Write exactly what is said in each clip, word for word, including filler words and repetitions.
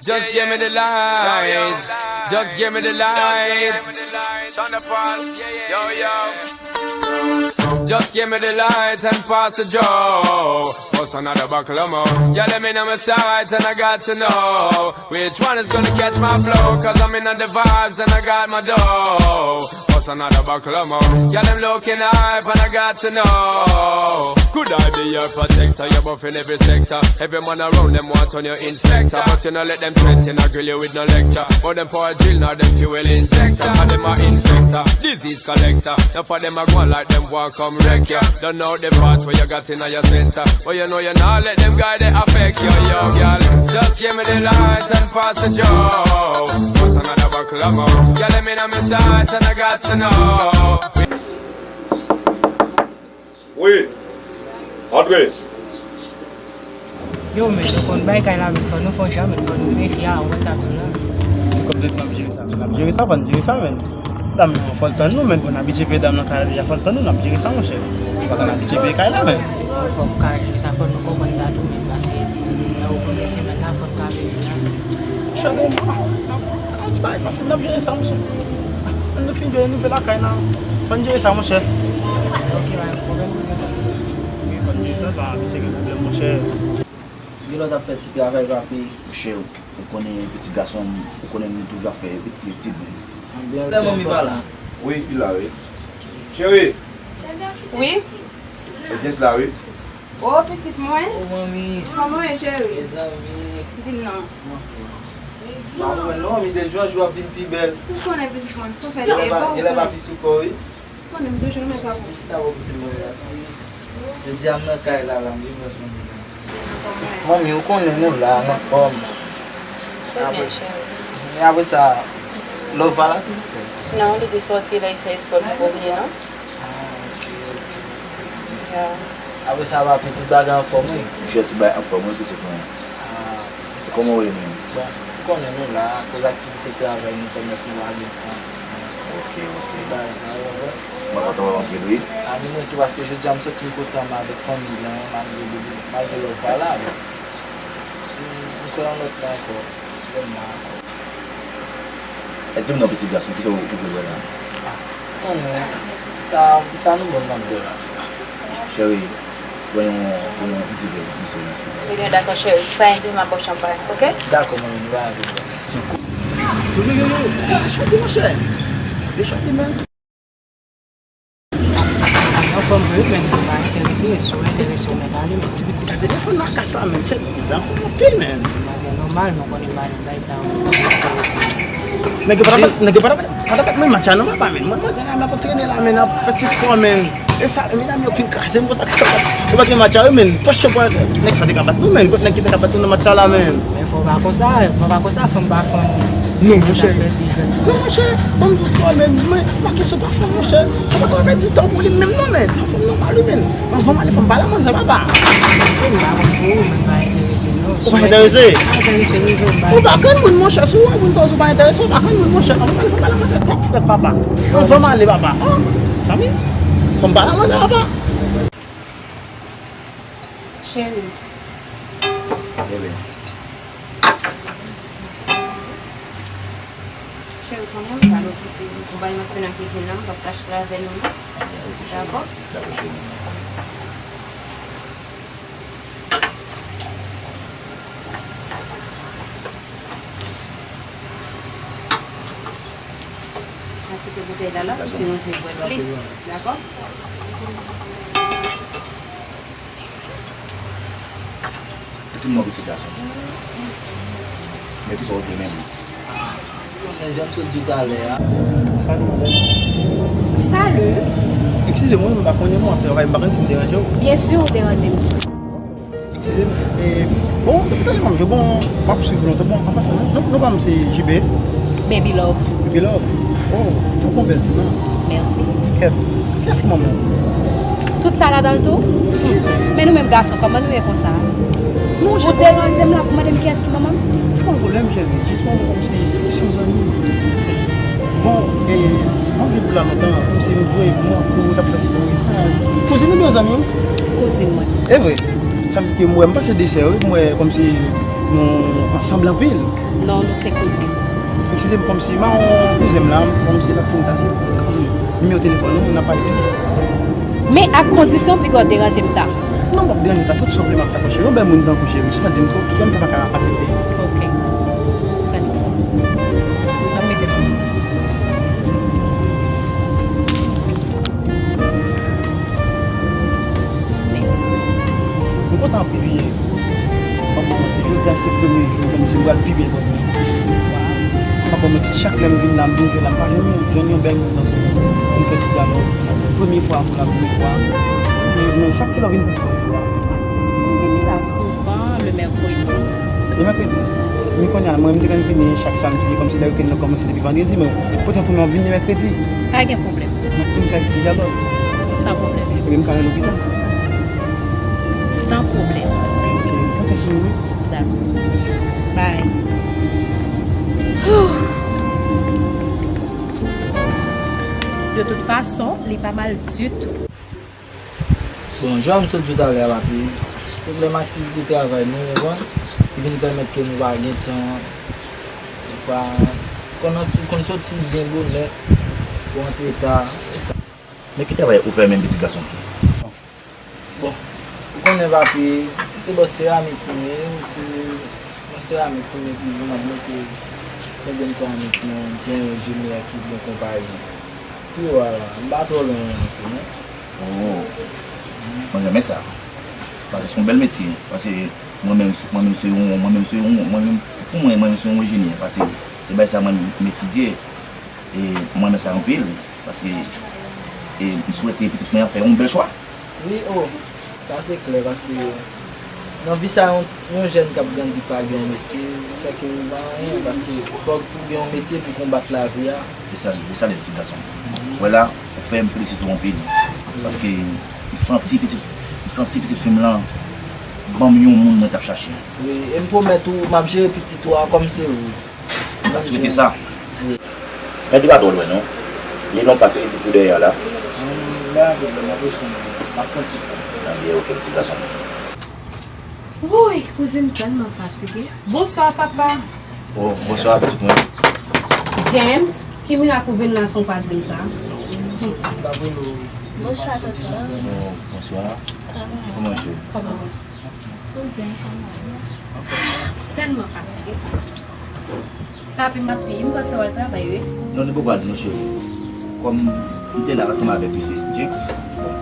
Just give me the light. Just give me the light. Just give me the light and pass the Joe. Bust another bottle of more. Yeah, let me know my sight and I got to know which one is gonna catch my flow. Cause I'm in the vibes and I got my dough. Bust another bottle of more. Yeah, them looking hype and I got to know. Could I be your protector? You're buffing every sector. Every man around them want on your inspector. But you know let them threaten, I grill you with no lecture. But them power drill, now them fuel injector. And them a infector, disease collector. Nuff of them a gwaan like them want come wreck ya. Don't know the part where you got in your center. But you know you not let them guy they affect you, yo, girl. Just give me the light and pass the Joe. Bust another bottle of more. Yeah, let me know my sight and I got to know. Wi. Antre. Yo, men, nou konn bay kay la, men, fò nou fè yon jan, men, fò nou mefye a, ou konn sa m di w la. Kòm se n ap jere sa, men, n ap jere sa, fò n jere sa, men. Dam nan, fò l tann nou, men, bon, n abitye peye dam nan kay la deja, fò l tann nou, n ap jere sa, monchè. Fò n abitye peye kay la, men. Fò n ka jere sa, fò nou konprann sa tou, men, paske lè ou premye semèn la, fò n ka viv la. Monchè, bon, an ti bagay fasil, n ap jere sa, monchè. Ann nou fin jere, nou rive lakay la. Fò n jere sa, monchè. Ok, pa gen pwoblèm, kouzen. Wi, fò n jere sa, pa, misye gen pwoblèm, monchè. Gen lè w t ap fè ti travay, papi. Monchè, ou konnen pitit gason m, ou konnen m toujou ap fè ti, ti grenn. Lè manmi pa la. Wi, li la, wi. Cheri! Wi? Jens la, wi. O, pitit mwen. O, manmi. Kòman w ye, cheri? Mezanmi. Di m non. Mwen fou. M pa konprann non, manmi, de jou an jou w ap vin pi bèl. Ou konnen pitit mwen, fò fè se bon. Genlè papi sou kò, wi. Ou konnen m toujou renmen pa pou. Pitit la okipe mwen la, sa. Jodi a m nan kay la, la, m vin wè fanmi la. Manmi, ou konnen nou la, n anfòm. Se byen, cheri. E apre sa, Love pa la, silvouplè? Non, li te sòti la, li fè espò, m poko bliye, non. Ah, ok, ok. Ya. Apre sa, papi, tout bagay anfòm, wi? Monchè, tout bagay anfòm, wi, pitit mwen. Ah. Se kòman w ye menm? Bon, ou konnen nou la, akoz aktivite travay nou pèmèt nou pa gen tan. Ok, ok. Bagay sa yo, wi. Mwen kontan wè w anpil, wi. A, ni mwen tou, paske jodi a m santi m kontan m avèk fanmi an, malgre, malgre Love pa la, men m, m kwè nan lòt la ankò. Vrèman. E di m non, pitit gason, kisa w, ou bezwen la? Ah, konnen, sa, sa nou bon nan de la. Cheri, pran yon, pran yon ti vè, misye nan. Ebyen, dakò, cheri. Pran yon ti vè, m ap ba w chanpay, oke? Dakò, manmi, nou pa gen pwoblèm. Yo, yo, yo, yo, yo, chòti, monchè. Yo, chòti, men. Anfòm vre, men m pa enterese, si w enterese, w mèt ale, men. Ti pitit ka telefòn nan kas la, men. Chèf, bizan fò anpil, men. Manzè nòmal, nou konnen pa nan bagay sa yo, men si w enterese. Nèg yo pa t ap, nèg yo pa t ap, pa t ap met match la non, papa, men. Mwen, mwen, mwen ap antrene la, men, ap fè ti spò, men. E sa, medam yo k fin kraze m konsa. Yo pa gen match a yo, men. Fòs yo pran nèg sa te ka bat nou, men. Kot nèg ki te ka bat nou nan match sa la, men? Men fò w pa konsa, fò w pa konsa, fanm pa fanm. Non, monchè. Non, monchè. Ban m di w sa, men. Men, pa kesyon pa fanm, monchè. Sa pa ka pèdi tan pou li menm, non, men. Sa fanm nòmal, wi, men. Anvan m ale, fò m pale a manzè, papa. Wi, m pa konn pou ou, men m pa enterese, non. Ou pa enterese? M pa enterese, wi, vre, m pa enterese. Ou pa konn moun, monchè. Si w wè moun sa, ou pa enterese, ou pa konn moun, monchè. Anvan m ale, fò m pale a manzè, twòp frèt, papa. Anvan m ale, papa. Oh, zanmi, fò m pale a manzè, papa. Cheri. Bebe. Cheri, konnen m pral okipe m. Konpay m ap fè nan kizin nan, m p ap kache l avè nou, non. Dakò? Dakò, cheri. N ap kite boutèy la la, pou si nou vle bwè plis. Dakò? Di m non, pitit gason. Men kisa w vle menm? Konnen jan m sot di w talè a. Salut, madame. Salut. Eskize m, wi, m pa konnen, mwen ap travay, m pa konn si m deranje w. Byen si w deranje m. Eskize m. E, bon, depi talè m ap jwe, bon, m ap swiv lontan. Bon, an pasan, non, non, non pa m se J B. Baby Love. Baby Love. Oh, ou gon bèl ti non. Mèsi. Kèt. Kiyès ki manman w? Tout sa ladan l tou? Men nou menm gason, kòman nou ye konsa? Non, ou deranje m la pou mande m kiyès ki manman m? Se pa yon pwoblèm, cheri. Jis mwen, mwen kòmsi, se yon zanmi. Bon, e, mwen vin pou la lontan, kòmsi m jwe pou mwen, pou w t ap fè ti kouri sa. Kouzin ou byen zanmi w? Kouzin mwen. E vre? Sa vle di ke m wè, m panse de sè, wi, m wè kòmsi nou ansanm anpil. Non, nou se kouzin. Eskize m, kòmsi, m a yon kouzen m la, kòmsi l ap fin tase. Nimewo telefòn ou, n ap pale plis. Men ak kondisyon, piga w deranje m ta. Non, m p ap deranje w ta, tout sa w vle m ap ta, cheri. Yon bèl moun tankou w, cheri, sa w di m tou, kè m fè pa ka aksepte. Ok. Gade. M ap mete l. M kontan anpil, wi. M ap ba w manti, jodi a se premye jou, kòmsi m pral pi byen tankou. M ap ba w manti, chak lè m vin la, m vin jwe la, m pa janm jwenn yon bèl moun nan zòn nan. M fè ti dyalòg, sa se premye fwa pou la, premye fwa. Men, men chak kilè w vin fè sa, m di la. M vini la souvan le mèkredi. Le mèkredi? Men kounye a, mwen, m te konn vini chak samdi, kòmsi lè wikenn nan kòmanse depi vandredi, men poutèt ou menm w ap vini mèkredi. Pa gen pwoblèm. M ap vin fè ti dyalòg. San pwoblèm. Ebyen, m ka rele w pita. San pwoblèm. Ok, konte sou mwen, wi. Dakò. Mèsi. Bye. De tout fason, li pa mal ditou. Bon, jan m sot di w talè a, papi, pwoblèm aktivite travay nou, ou konprann, ki vin pèmèt ke nou pa gen tan, defwa, konn, konn soti byen bonè, pou antre ta, e sa. Men ki travay ou fè menm, pitit gason? Bon, ou konnen, papi, m se bòs seramik nou ye, m se bòs seramik nou ye, epi m ap monte yon grenn seramik nan, gen yon enjenyè ki gen konpayi pi wo a la, m pa twò lwen non, non. Oh, mwen renmen sa. Paske se yon bèl metye. Paske mwen menm, mwen menm se yon, mwen menm se yon, mwen menm, pou mwen, mwen menm se yon enjenyè. Paske se bagay sa mwen menm etidye. E mwen renmen sa anpil. Paske, e, m swete pitit mwen an fè yon bèl chwa. Wi, oh. Sa se klè, paske nan vi sa, yon, yon jèn k ap grandi pa gen yon metye, sèke li pa anyen, paske fòk ou gen yon metye pou konbat lavi a. E sa li ye, e sa li ye, pitit gason. Ou wè la, ou fè m felisite w anpil. Paske m santi pitit, m santi pitit fi m lan ban m yon moun mwen t ap chache. Wi, e m pwomèt ou, m ap jere pitit ou a kòm se ou. M ta swete sa. Wi. Men li pa twò lwen non. Li non pa ke li pou dèyè a la. Anbyen, ok, pitit gason. Wouy, kouzin m tèlman fatige. Bonswa, papa. Oh, bonswa, pitit mwen. James, ki mirak ou vin la san w pa di m sa? Bonswa, tata. Oh, bonswa. Kòman w ye? Kòman w ye? Kouzin, kòman w ye? Tèlman fatige. Papi, m ap peye, m panse w al travay, wi. Non, li poko al non, cheri. Kòm m te la ansanm avèk misye Jenks, bon,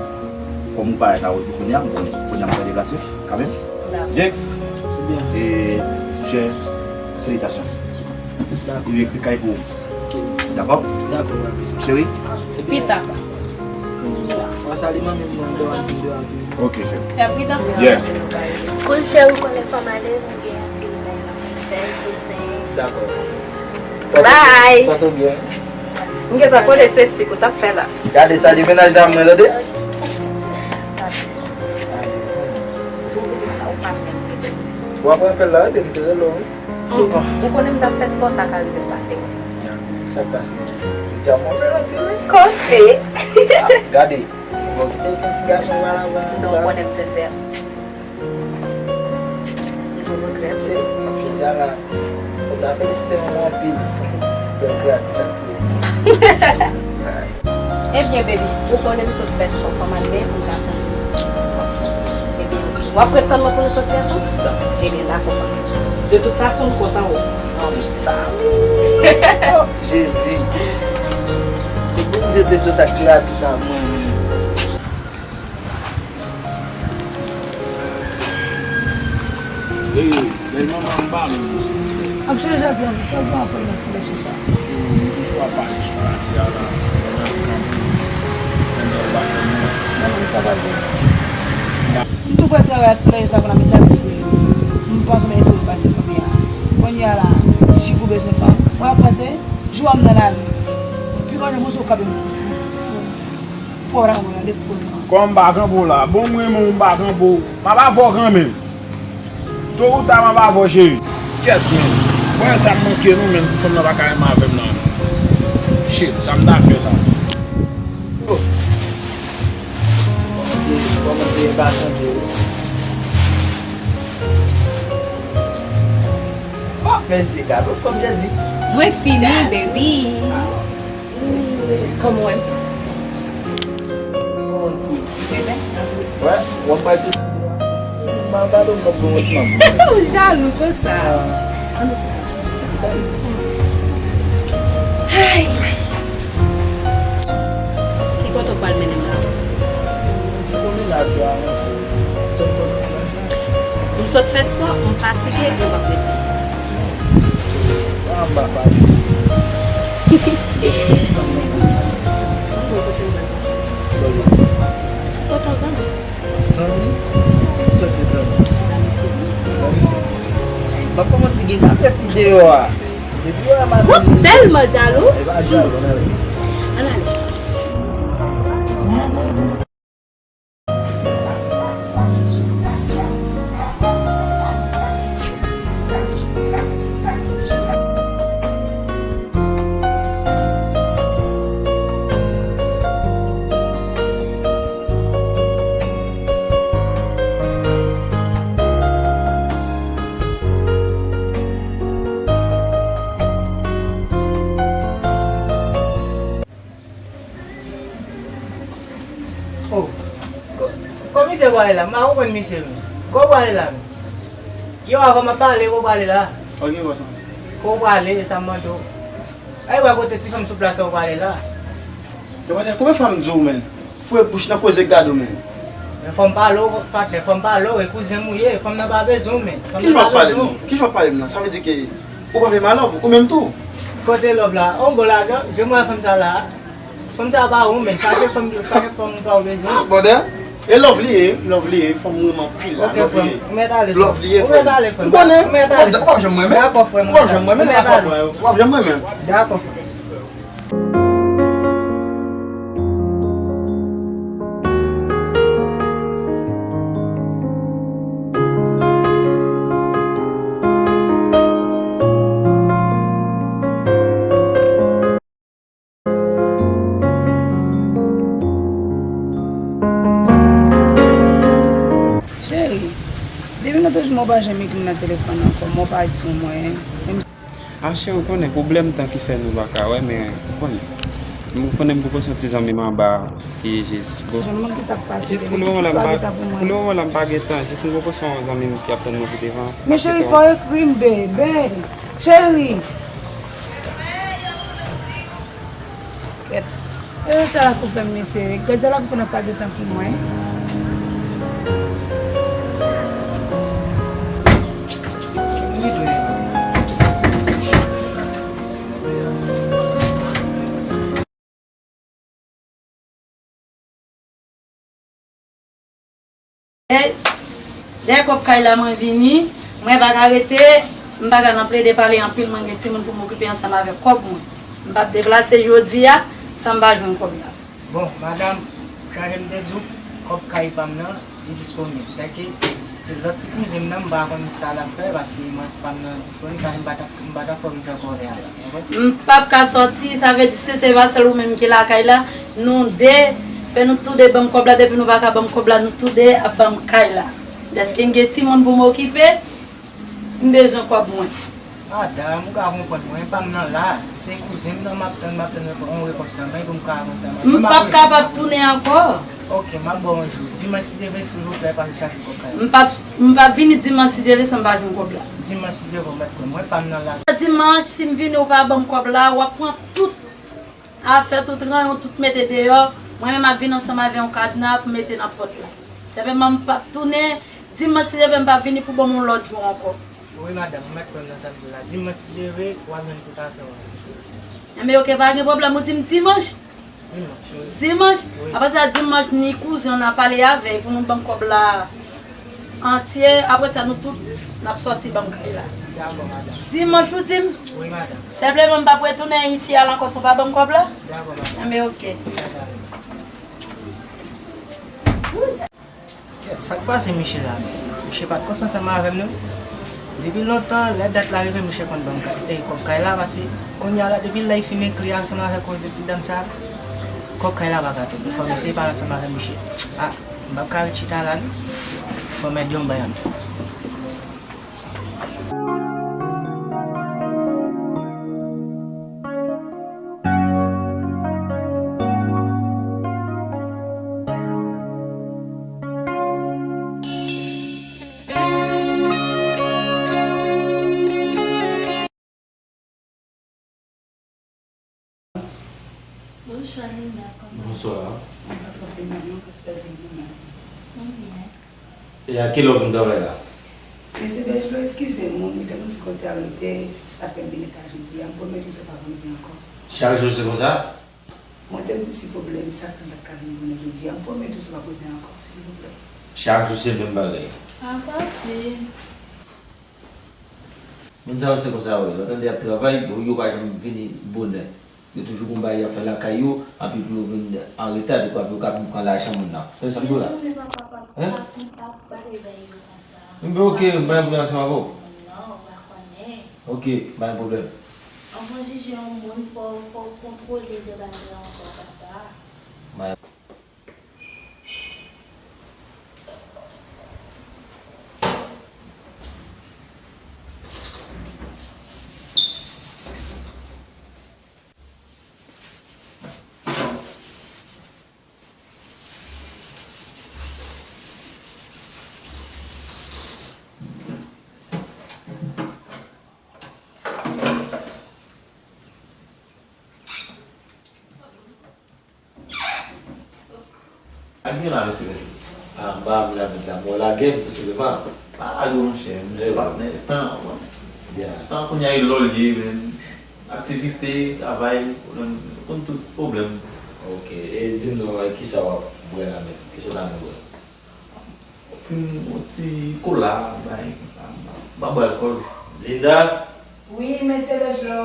kòm ou parèt la, wi, kounye a, m konnen, kounye a m pral deplase, kanmenm. Dakò. Jenks, e, chè, felisitasyon. Dakò. Li ekri kay pou ou. Ok. Dakò? Dakò, papi. Cheri? Pita. Kounye a. Sa li manmi m nan, m te va di m te va vini. Ok, cheri. Fè pridan. Yeah. Kouz cheri, ou konnen fò m ale, m gen anpil bagay pou m fè, kouzen. Dakò. Bye. Sa tou byen. M gentan kole se sik ou t ap fè la. Gade sa li mennaj dam mwen, tande. W ap rapèl la, epi m te rele w. Souvan. Ou konnen m t ap fè spò, sa ka rive m pa te wè. Sa k pase? Li di a move anpil, wi. Kote? Ah, gade. Bon, kite yon ti gason wala wala. Non, ou konnen m sensè. M tou regrèt. Se, jodi a la, fò m ta felisite nou anpil. Bèl kreyati sa. Ebyen, baby, ou konnen m sot fè spò, fò m al benyen pou m ka chanje. Ebyen, w ap ret tann mwen pou nou soti ansanm? Ebyen, dakò, papi. De tout fason, m kontan wè w. Sa, oh, Jezi. Ke Bondye te sot ak kreyati sa, mwen menm. Ey, bèl manman m pa menm. Ap chanje jodi a, sa w gen aprann nan ti leson sa? M toujou ap pase sou pati a la, lè m ap kanpe, pandan w pa fè mwen. Manman m sa pa byen. M tou prè travay ak ti bagay sa pou n ap eseye jwe. M panse m eseye pa vin kanpe a. Kounye a la, chik ou bezwen fanm. Mwen ap panse, jou a m nan lari. Pi grann mwen sou kanpe m. Pò la mwen an de fo. Kòm m pa kanpe w la. Bon, m renmen w, m pa kanpe w. M ap avè w kanmenm. To ou ta m ap avè w, cheri. Kèt, men. Mwen, sa m manke nou, men, pou fanm nan pa ka renmen avè m nan, men. Shit, sa m ta fè la? Oh. Kòmanse, kòmanse pa tande, wi. Oh, men se gade yon fanm, Jezi. Mwen fini, baby. Kòman w wè m? Bebe? Wè, w ap pral soti deyò. M pa pale w non pou yon ti manm. Ou jalou konsa. Ay. Ki kote w pral mennen m la? Ti pwomenad la. M sot fè spò, m fatige, m p ap rete. Ah, m pa fatige. Zanmi? Zanmi? Sòt de zanmi. Zanmi fini. Zanmi fini. M ap kòmanse gen gade fi deyò a. Depi yo wè madanm. Mwen tèlman jalou. E pa jalou, ann ale. Ann ale. Oh, kò, kò misye pwale la, m pa konprann misye menm. Kò pwale la menm. Yo, avan m ap pale, kò pwale la. Ok, bòs. Kò pwale, sa m mande w. Ay, wè kote ti fanm sou plas la, w pwale la. Yo, patnè, konbyen fwa m di w, men? Foure bouch nan koze k gade w, men. Men fò m pale w, patnè, fò m pale w, e kouzen m ou ye, fanm nan pa bezwen w, men. Kijan w ap pale m nan? Kijan w ap pale m nan? Sa vle di ke ou pa vle m a love, ou menm tou. Kote love la? On bon ladan, je m wè fanm sa la. Fanm sa pa ou, men. Chaje fanm, chaje fanm ou pa w bezwen. Ah, bòdè. E love li ye, love li ye, fanm ou renmen anpil la. Ok, love li ye. Ou mèt ale. Love li ye, frè m. Ou mèt ale, frè m. M konnen. Ou mèt ale. W ap janm mwen, men. Dakò, frè m. W ap janm mwen, men. W ap janm mwen, men. Dakò, frè m. Cheri, depi nan toujou mwen pa janm ekri m nan telefòn ankò, mwen pa di sou mwen. A cheri, ou konnen pwoblèm tan ki fè nou pa ka wè, men ou konnen. M konnen m poko se yon ti zanmi m anba ki jis bon. Jis pou le moman la m pa, pou le moman la m pa gen tan, jis m poko se yon zanmi m ki ap tann mwen pou devan. Men cheri, fò w ekri m, bebe. Cheri. Kèt. E sa la pou fè m, mesye. Gad sa la pou fè n ap pale tan pou mwen. Lè kòb kay la mwen vini, mwen pa ka rete, m pa ka nan plede pale anpil, mwen gen timoun pou m okipe ansanm avèk kòb mwen. M p ap deplase jodi a san m pa jwenn kòb la. Bon, madanm, jan jan m te di w, kòb kay pa m nan, li disponib. Sèke se lòt ti kouzen m nan, m pa konn sa l ap fè, paske mwen pa m nan disponib, paske m pa t ap, m pa t ap fè w vin fè kòb avè a la. M p ap ka sòti, sa vle di si se pa sèl ou menm ki lakay la, nou de, fè nou tou de ban m kòb la, depi nou pa ka ban m kòb la, nou tou de ap ban m kay la. Dèske m gen timoun pou m okipe, m bezwen kòb mwen. Madanm, ou ka konprann mwen, pa m nan la, se kouzen m nan m ap tann, m ap tann yon repons nan men pou m ka konn sa m ap fè. M p ap kapab tounen ankò. Ok, m ap ba w yon jou. Dimanch si Dye vle, silvouplè, pase chache kòb kay la. M p ap, m p ap vini dimanch si Dye vle san m pa jwenn kòb la. Dimanch si Dye vle, w mèt kwè m, mwen pa m nan la. Dimanch, si m vini, ou pa ban m kòb la, w ap pran tout afè, tout ranyon, tout mete deyò. Mwen menm ap vin ansanm avè yon kadna pou mete nan pòt la. Sèlman m p ap tounen dimanch si Dye vle, m p ap vini pou ban m yon lòt jou ankò. Wi, madanm, ou mèt kwè m nan sa m di w la. Dimanch si Dye vle, w ap jwenn tout afè w. Enben, ok, pa gen pwoblèm, ou di m dimanch? Dimanch, wi. Dimanch? Wi. Apre sa, dimanch, ni kouzen w nan pale avè l pou nou ban m kòb la antye. Apre sa, nou tout, n ap sòti ban m kay la. Dakò, madanm. Dimanch, ou di m? Wi, madanm. Senpleman, m p ap retounen isi al ankò si w pa ban m kòb la? Dakò, madanm. Enben, ok. Dakò. Kèt, sa k pase Miche la menm? Miche pa t konsa ansanm avè m non. Depi lontan, lè dat la rive, Miche konn ban m kay, e, kòb kay la, paske kounye a la, depi lè l fin ekri ansanm avèk koze ti dam sa, kòb kay la pa ka tonbe. Fò m eseye pale ansanm avèk Miche. A, m p ap ka ret chita la non. Fò m ede yon bay ann. Bonswa, Linda, kòman? Bonswa. Mwen pa twò pi mal non, paske se mwen menm. Mwen byen. E a kilè w vin travay la? Mesye Berjlo, eskize m, mwen te konn si kote a rete, sa fè m vin eta jodi a. M pwomèt ou sa p ap rive ankò. Chak jou se konsa? Mwen te gen yon ti pwoblèm, sa fè m pa t ka vin konnen jodi a. M pwomèt ou sa p ap rive ankò, silvouplè. Chak jou se menm bagay. A, pa vre. Moun sa yo se konsa yo ye. Lè w tande y ap travay, yo, yo pa janm vini bonè. Yo toujou gon bagay y ap fè lakay yo, anpi pou yo vin an reta, dekwa pou yo ka vin pran lajan moun nan. Tande sa m di w la? Dezole, papa, pa, pa, pa, pa leve yo konsa. Enben, ok, m pa gen pwoblèm ansanm avè w. Non, ou pa konnen. Ok, m pa gen pwoblèm. Anvan w jije yon moun, fò, fò w kontwole de bagay ankò, papa. M pa Ak gen la, mesye Bèjou? A, m pa vle avèk la, mwen lage m tou senpleman. Pa lage w, monchè, monchè, pa, men tan, tan kounye a e lò l ye, men aktivite, travay, pwoblèm, konn tout pwoblèm. Ok, e di m non, e kisa w ap bwè la menm? Kisa w ta renmen bwè? Fin yon ti kola, bagay konsa, m pa, m pa bwè alkòl. Linda? Wi, mesye Bèjlo.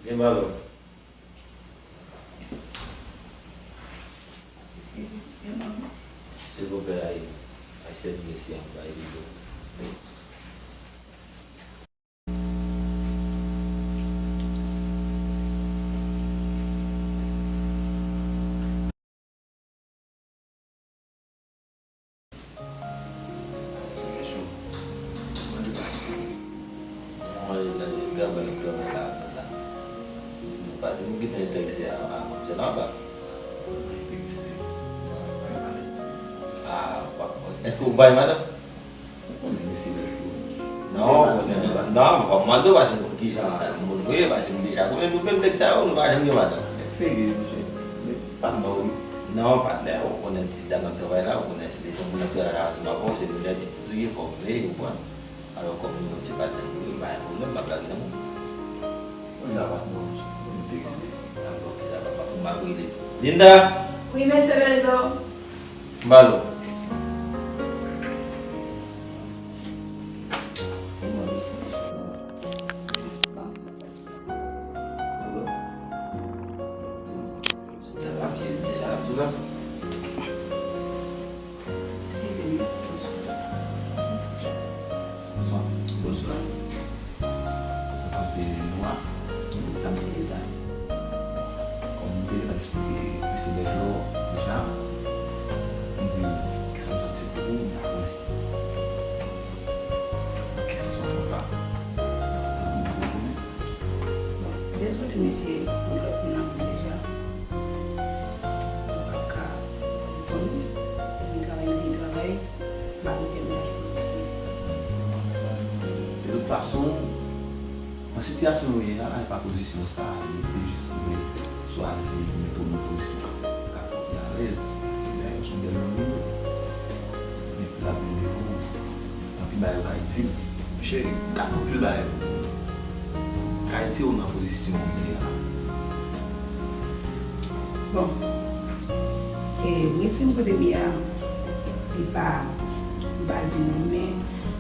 Gen balon. Eskize, yon moman, mesye. Silvouplè, ay, ay, sèvi mesye an, bay li dlo. Mwen, lè gabay travay la, la. Di nou pa di nou gentan enterese a, a manzè la anba. Enterese. A, pa, èske ou bay madanm? Ou konnen mesye Bèjou. Non, non, mwen pa mande w paske m konn kijan moun ou ye, paske m deja konnen nou menm nèg sa yo, nou pa janm gen madanm. Nèg serye, mesye. Men pa m ba w wi. Non, patnè, ou konnen ti dam nan travay la, ou konnen li te moun nan travay la ansanm avè w, se menm jan pitit ou ye, fò w veye, ou konprann. Alò, kòm nou menm se patnè nou ye, pa gen pwoblèm, m ap lage nan men w. Kounye a patnè w, m enterese. Alò, kisa papa pou m ap rele. Linda! Wi, mesye Bèjlo. M ba l ou. Ou pa konnen. Nan ki sans w pran sa? Ou konnen? Bon, dezole mesye, gen lòt moun nan pran deja. Mwen p ap ka reponn ou. Ou vin travay, mwen vin travay. M pa vin fè mennaj pou mesye. De tout fason, nan sitiyasyon nou ye a, e pa pozisyon sa, li te jis vle chwazi mete w nan pozisyon k ap, k ap fè w pi alèz. Dayè, w se yon bèl manmi, men pou l ap vin devan w, anpil bagay yo ka itil. Cheri, m ka fè anpil bagay pou ou. Ka itil ou nan pozisyon ou ye a. Bon, e, retire m kote m ye a, li pa, m pa di non, men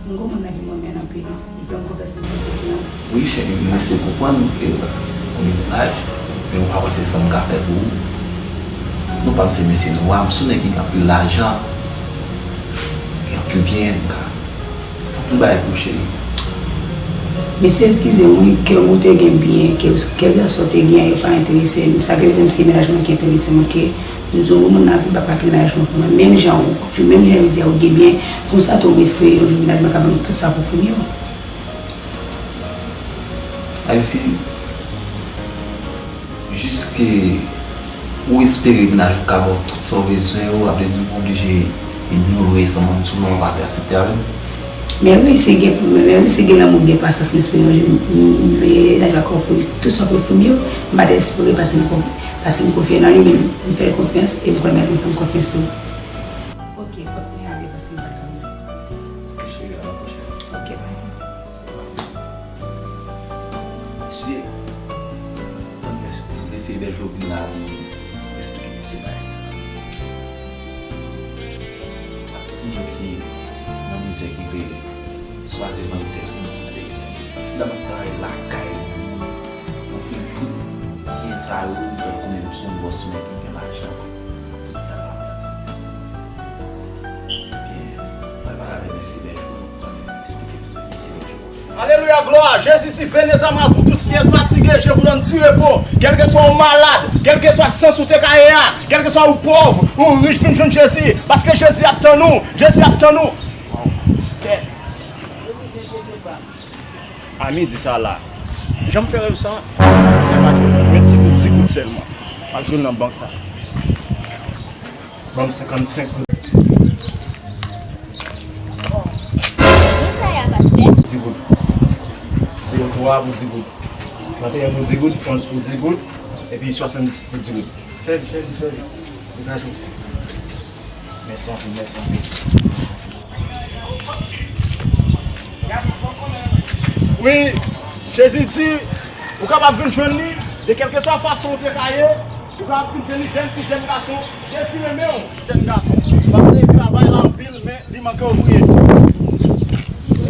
m gon moun nan ki m renmen anpil, li fè m konfyans, li fè m konfyans. Wi, cheri, m eseye konprann ke ou gen mennaj, men ou pa panse sa m ka fè pou ou. Nou pa m se mesye nwa, m se yon nèg ki gen anpil lajan, gen anpil byen, m ka fè anpil bagay pou ou, cheri. Mesye, eskize m wi, ke ou te gen byen, ke, kèlkeswa ou te gen, yo pa enterese m. Sa ki rete m, se mennaj mwen ki enterese m, oke? M di w, moun nan vin pa pa kite mennaj mwen pou mwen. Menm jan ou, menm jan Jezi a ou gen byen, konsa tou m espere yon jou mennaj mwen ka ban m tout sa pwofim yo. Alisi, jiske ou espere mennaj ou ka ba w tout sa w bezwen yo, sa vle di ou pa oblije inyore sa moun sou non, ou pa vle aksepte avè m. Men wi, si gen, men wi, si gen lanmou, gen pasyans, m espere yon jou, m, m, mennaj la ka ofri m tout sa pwofim yo, m pa t espere pase m kon-, pase m konfye nan li, men m fè l konfyans e m konnen l ap fè m konfyans tou. Ok, fòk mwen ale paske m pa ka. Ok, cheri, a la pwochèn. Ok, bye. Mesye, tann mesye, mesye Bèljo vin la, nou esplike mesye bagay sa. Pa tout moun ki nan mizè ki vle chwazi vann tèt moun, tande. Finalman, travay lakay moun, ou fin tout byen sa yo, ou fè l konnen nou se yon bòs, yon nèg ki gen lajan. Tout sa la, Byen, mwen pale avè mesye Bèljo, fò nou esplike mesye, mesye Bèljo. Alelouya, glwa! Jezi di, venez à moi, vous tous qui êtes fatigués, je vous donne du repos. Kèlkeswa ou malad, kèlkeswa sans ou te ka ye a, kèlkeswa ou pòv, ou rich, vin jwenn Jezi, paske Jezi ap tann ou, Jezi ap tann ou. Ami di sa la. Jan m fè rèv sa, m ap jwenn yon ti goud, di goud sèlman. M ap jwenn nan bank sa. Ban m senkannsenk goud. Konbyen sa ye a, pastè? Di goud. Se yo twa pou di goud. Trannteyen pou di goud, onz pou di goud, epi swasanndis pou di goud. Fè vit, fè vit, fè vit. Degaje w. Mèsi anpil, mèsi anpil. Wi, Jezi di, ou kapab vin jwenn li de kèlkeswa fason ou te ka ye, ou kapab vin jwenn li, jèn fi, jèn gason, Jezi renmen w. Jèn gason, pase travay la anpil, men li manke ouvriye. Se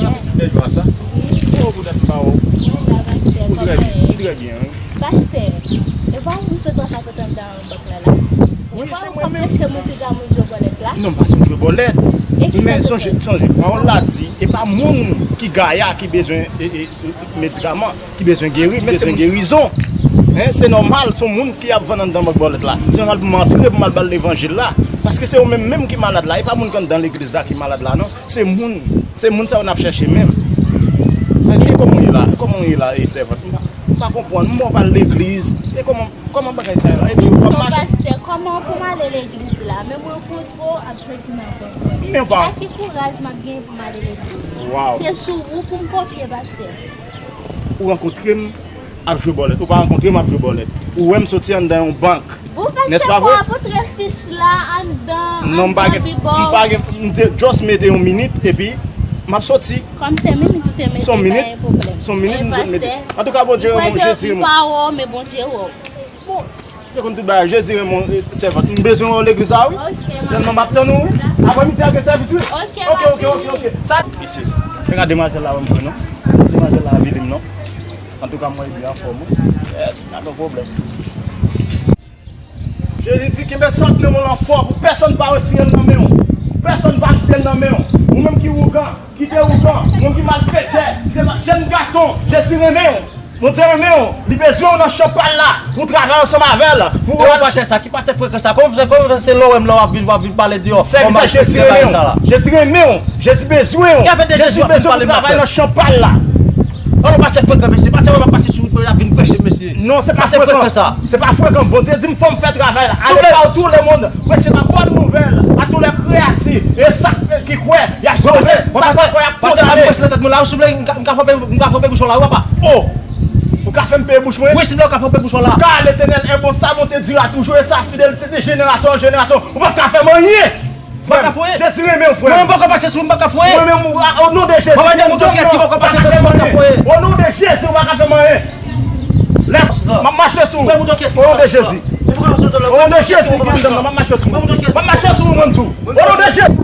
la pitit bèl jwa sa. Wi. Oh, pou dat pa w. Ou trè byen, ou trè byen, wi. Pastè, e pa ou m sot wè sa sot anndan bank la la? Wi, se mwen menm. Ou pa preche moun ki ka moun jwe bòlèt la? Non, m pa sot jwe bòlèt. Men sonje, sonje, pawòl la di, e pa moun ki gaya ki bezwen, e, e, e, medikaman, ki bezwen geri, men se moun gerizon. Hein, se nòmal, se yon moun ki ap vann anndan bank bòlèt la. Se nòmal pou m antre, pou m al ba l levanjil la. Paske se yo menm menm ki malad la, e pa moun k anndan legliz la ki malad la, non. Se moun, se moun sa yo n ap chèche menm. Men e kòman w ye la? Kòman w ye la, e sèvant? M pa, m pa konprann. M wè w pa al legliz. E kòman, kòman bagay sa yo la? Epi w ap mache. Pastè, kòman pou m ale legliz la? Men m rankontre w ap jodi nan bank. Men w pa. Se pa ki kouraj m ap genyen pou m ale legliz. Waw. Se sou ou pou m konfye, pastè. Ou rankontre m ap jwe bòlèt. Ou pa rankontre m ap jwe bòlèt. Ou wè m soti anndan yon bank. Bon, pastè, fò w ap antre fich la anndan, non, m pa gen, m pa gen, m te just mete yon minit, epi m ap soti. Kòm se minit ou te mete, pa gen pwoblèm. Se yon minit m sot mete. Antouka, Bondye renmen w, Jezi renmen w. Mwen pa wè w, men Bondye wè w. Bon, te konn tout bagay, Jezi renmen w, sèvant. M bezwen wè w legliz la, wi. Sèlman m ap tann ou, wi. Aprèmidi a gen sèvis, wi. Ok, ok, ok. Sa, mesye, men gade demwazèl la, wè m vre, non. Demwazèl la vide m, non. Antouka, mwen byen anfòm, wi. Yes, pa gen pwoblèm. Jezi di, kenbe sòt nan men w lan fò, pou pèsonn pa retire l nan men w. Pou pèsonn pa kite l nan men w. Ou menm ki wougan, kite wougan. Moun ki malfektè, kite mal-, jèn gason, Jezi renmen w. Bondye renmen w, li bezwen w nan chan pa l la, pou w travay ansanm avè l, pou w... Pastè sa, ki pastè frekan sa? Kòman fè, kòman fè se lè w wè m la w ap vin, w ap vin pale deyò? Sèvitè Jezi renmen w. Jezi renmen w. Jezi bezwen w. Jezi bezwen w pou w travay nan chan pa l la. An non, pastè frekan, mesye. Pastè wè m ap pase sou wout mwen, l ap vin preche, mesye. Non, se pa frekan sa. Se pa frekan. Bondye di m fò m fè travay la. Allez partout le monde, prêcher la bonne nouvelle à tous les créatures. E sa ki kwè, y ap sove. Sa ki pa kwè, y ap kondane. Pastè, m preche nan tèt mwen la, souple, m ka, m ka frape, m ka frape bouchon la, wi, papa. Oh! Ou ka fè m peye bouch mwen? Wi, silvouplè, ou ka fè m peye bouch la. Car l'Éternel est bon, sa bonte dira toujours, et sa fidélité de génération en génération. Ou p ap ka fè m anyen. M pa ka foye. Jezi renmen w, frè. Mwen, m pa ka pase sou, m pa ka foye. Mwen menm, o non de Jezi, mwen menm, m pa ka fè m anyen. O non de Jezi, ou pa ka fè m anyen. Lè m ap mache sou ou. O non de Jezi. O non de Jezi, m ap mache sou ou. M ap mache sou ou, mwen, m di w. O non de Jezi.